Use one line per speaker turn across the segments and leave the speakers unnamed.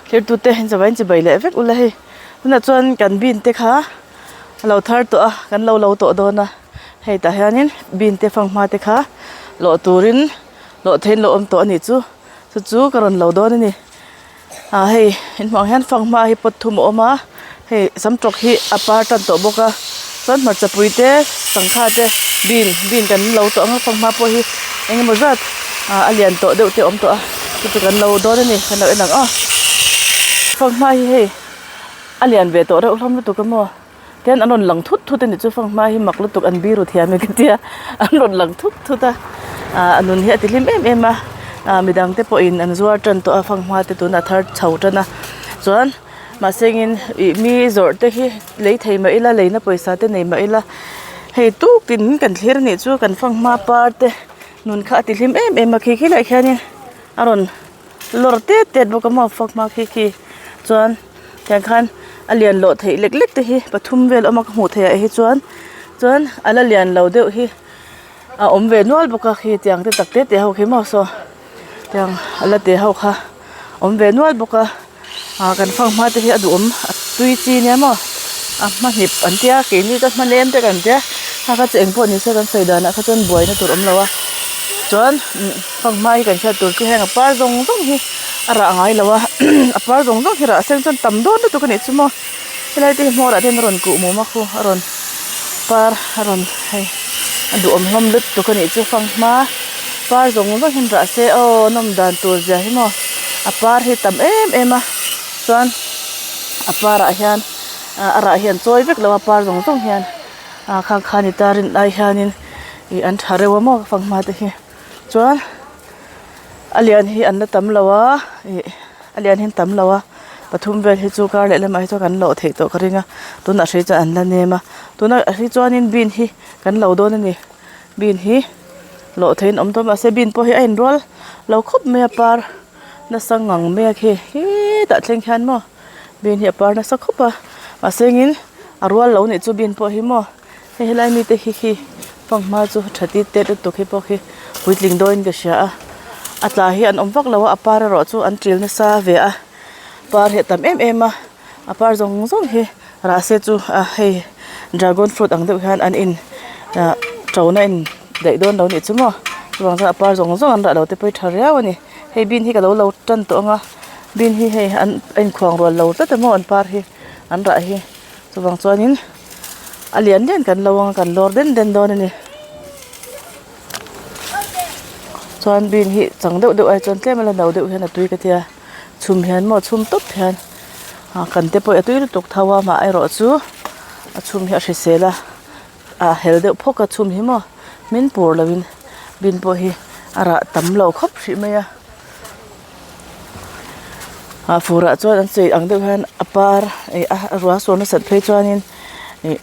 Thirtute in chawei in chibai leh vek ula hei tunah chuan kan bean te kha a lo thar tawh a kan lo lo tawh dawn a hei tah hianin bean te fanghma te kha lawh turin lawh theihin lo awm tawh a nih chu chu chu ka rawn lo dawn a ni ah hei in hmuh ang hian fanghma hi pot thum a awm a hei sam tawk hi a par tan tawh bawk a chuan hmarcha pui te sangha te bean bean kan lo tawh ang a fanghma pawh hi eng emaw zat ah a lian tawh deuh te a awm tawh a chu chu kan lo dawn a ni kan lo en ang aw fanghma hi hei a lian ve tawh reuh hlawm lutuk a maw tian an rawn lang thut thut a ni chu fanghma hi mak lutuk an biru thiam e ka tia an rawn lang thut thut a ah a nun hi a ti hlim em em a ah midang te pawhin an zuar tan tawh a fanghma te tunah thar chho tan a chuan mahse engin ih mi zawrh te hi lei thei mah ila leina pawisa te nei mah ila hei tuk tin kan thlir anih chu kan fanghma par te nun kha a ti hlim em em a khi khilaiah khianin a rawn lawr tet tet bawk a maw fanghma khi khi chuan tiang khan a lian loh theih lek lek te hi pathum vel awm a ka hmuh theih ah hi chuan chuan a la lian lo deuh hi a awm ve nual bawk a khi tiang te tak te te ho khi maw saw tiang a la te ho kha awm ve nual bawk a. Ah kan fanghma te hi a duhawm a tui chi nia maw a hma hnip an tia keini chuan hma nem te kan tia kha kha chu eng pawh ni se kan sawi danah kha chuan buaina tur awm lo a chuan fanghma hi kan hriat tur chu heng a par zawng zawng hi a rah ngai lo a a par zawng zawng hi rah seng chuan tam dawn lutuk a nih chu maw helai te hi hmawr ah te hian a rawn kuh mum a khu a rawn par a rawn hei a duhawm hlawm lutuk a nih chu fanghma. Par zawng zawng hian rah se aw nawm dan tur zia hi maw a par hi tam em em a chuan a parah hian a rah hi an chawi vek lo a par zawng zawng hian ah khang kha ni ta rin lai hianin ih an tha reuh a maw fanghma te hi chuan a lian hi an la tam lo a ih a lian hi an tam lo a pathum vel hi chu kar leh lamah hi chuan kan lawh theih tawh ka ring a tunah hrui chuan an la nem a tunah hrui chuanin bean hi kan lo dawn a ni. Bean hi lawh theihin awm tawh mahse bean pawh hi a inrual lo khawp mai a par nasa ngang mai a khi hetah thleng hian maw bean hi a par nasa khawp a mahse engin a rual lo nih chu bean pawh hi maw hei helai mite hi khi fanghma chu tha tit tet lutuk hi pawh khi puitling dawhin ka hria a a tla hi an awm vak lo a a par erawh chu an til nasa ve a par hi a tam em em a. A par zawng zawng hi rah se chu a hei dragon fruit ang deuh hian an in ah ṭona in daih dawn lo nih chu maw chuvang chuan a par zawng zawng an rah lo te pawh hi ṭha riau a ni hei bean hi ka lo lo tan tawh ang a bean hi hei an a inkhuang rual lo tlat a maw an par hi an rah hi chuvang chuanin a lian lian kan lo ang a kan lawr den den dawn a ni chuan bean hi chang deuh deuh ai chuan tlem a la no deuh hian a tui ka tia. Chhum hian maw chhum tawp hian ah kan te pawh hi a tui lutuk tho a amaherawh chu a chhum hi a hrisel a a hel deuh phawk a chhum hi maw min pur lo in bean pawh hi a rah tam lo khawp hrih mai a ah fur ah chuan an sawi ang deuh hian a par ih a ruah sawn nasat phei chuan in ih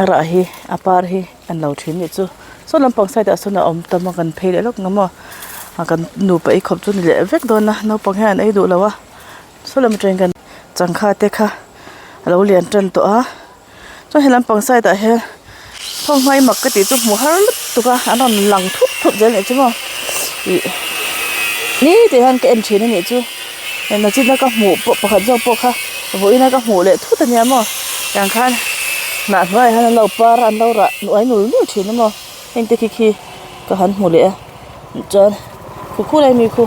a rah hi a par hi an lo thin nih chu saw lampang side ah sawn a awm tam a kan phei leh lawk ang maw ah kan nupa ei khawp chu ni leh vek dawn a naupang hian an ei duh lo a saw lam atangin kan changkha te kha a lo lian tan tawh a chuan he lampang side ah hian thawmhnaw mak ka tih chu hmuh har lutuk a an rawn lang thut thut zel anih chu maw ih ni tih hian ka en thin anih chu. Nachina ka hmuh pawh pakhat zawk pawh kha vawiina ka hmuh leh thut ania maw tiang khan hnah hnuaiah hian an lo par a an lo rah nuai nul nul thin a maw heng te khi khi ka han hmu leh a chuan khu khu lai mi khu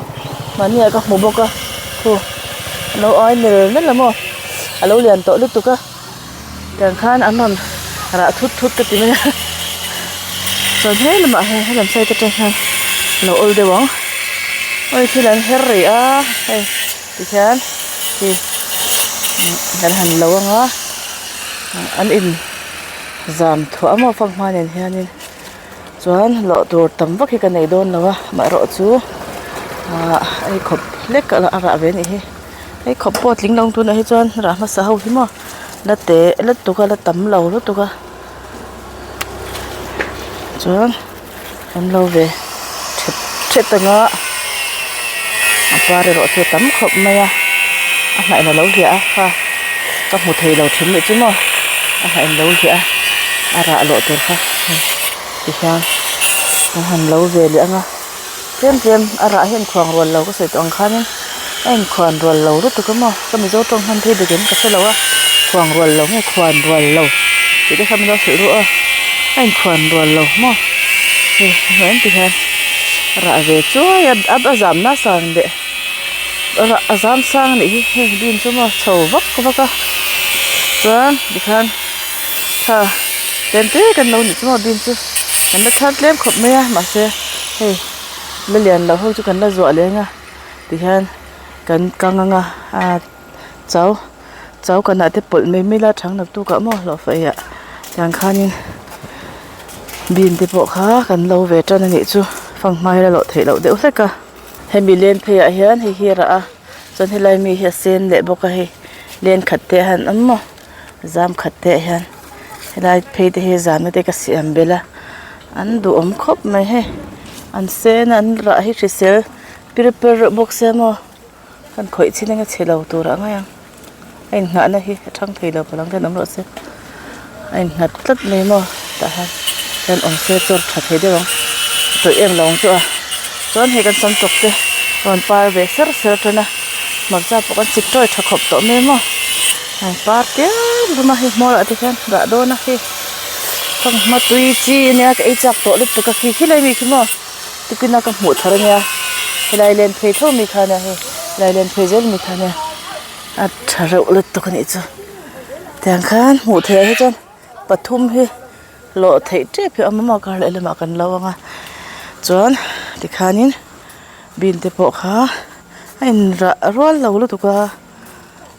mahni ah ka hmu bawk a khu a lo ai nel nel a maw a lo lian tawh lutuk a tiang khan an rawn rah thut thut ka ti mai a chuan he lamah hian helam side atang hian a lo awl deuh ang awi thil an her rih a hei tikhian hi kan han lo ang a an in zam thuah a maw fanghma nen hianin chuan lawh tur tam vak hi ka nei dawn lo a amaherawhchu ah hei khawp hlek a rah ve a nih hi. Hei khawp pawh tling lo tunah hi chuan rah hmasa ho hi maw la te lutuk a la tam lo lutuk a chuan an lo ve thet thet ang a a par erawh chu a tam khawp mai a a hnah in a lo hliah a kha ka hmu thei lo thin leh chu maw a hnah in lo hliah a a rah lawh tur kha tihian an han lo ve leh ang a. Tlem tlem a rah hian khuang rual lo ka sawi tawh ang khanin. A inkhuan rual lo lutuk a maw ka mizo tawng hman phei dik em ka hre lo a khuang rual lo nge khuan rual lo tih te kha min lo hrilh ruh a a inkhuan rual lo maw hei hnuai an ti hian a rah ve chuai a a zam na sang leh a rah a zam sang a nih hi hei bean chu maw chho vak vak a chuan tikhan tha tlem te kan lo nih chu maw bean chu kan la thar tlem khawp mai a mahse hei la lian loh ho chu kan la zuah leng a. Tihian kan kang anga a chau chau kanah te pawlh mai mai la thang naktuk ah maw hlawhfa eiah tiang khanin bean te pawh kha kan lo ve tan a nih chu fanghma hi la lawh theih loh deuh hlek a hemi len phei ah hian hei hi a rah a chuan helai mi hi a sen leh bawk a hei len khat te a han awm maw zam khat te ah hian helai phei te hi zan na te ka siam belh a an duhawm khawp mai hei an sen a an rah hi hrisel. Pir per reuh bawk sia maw kan khawih chin anga chhe lo tur ah ngai ang a inngahna hi a thang thei lo palang ten awm rawh se a innghat tlat mai maw tah hian hian awm se chawr tha thei deuh ang a tawih em lo ang chu a chuan hei kan sam tawp te rawn par ve ser ser tan a hmarcha pawh kan chik tawih tha khawp tawh mai maw a par tial hlawm a hei hmawr ah te khian rah dawn a hei fanghma tui chi ania ka ei chak tawh lutuk a khi khilai mi khi maw. Tukina ka hmuh thar ania helai len phei tho mi kha ania hei helai len phei zel mi kha ania a tha reuh lutuk a nih chu tiang khan hmuh theih ah hi chuan pathum hi lawh theih tep hi a awm a maw kar leh lamah kan lo ang a chuan tikhanin bean te pawh kha a inrah rual lo lutuk a.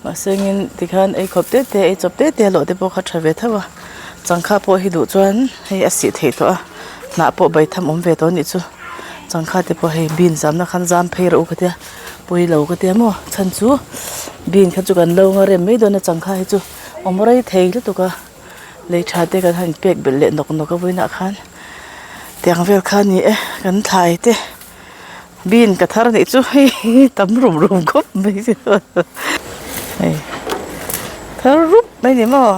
Mahsengin tikhan ei khawp te te ei chawp te te lawh te pawh kha tha ve tho a changkha pawh hi duh chuan hei a sih theih tawh a hnah pawh bai tham awm ve tawh a nih chu changkha te pawh hei bean zamna khan zam phei rawh u ka tia pawi lo ka tia maw chhan chu bean kha chu kan lo nga rem mai dawn a changkha hi chu awm rei thei lutuk a lei tha te kan han pek belh leh nawk nawk a vawiinah khan tiang vel kha a ni e kan thlai te. Bean ka thar nih chu hei tam rum rum khawp mai hei thar rup mai ni maw.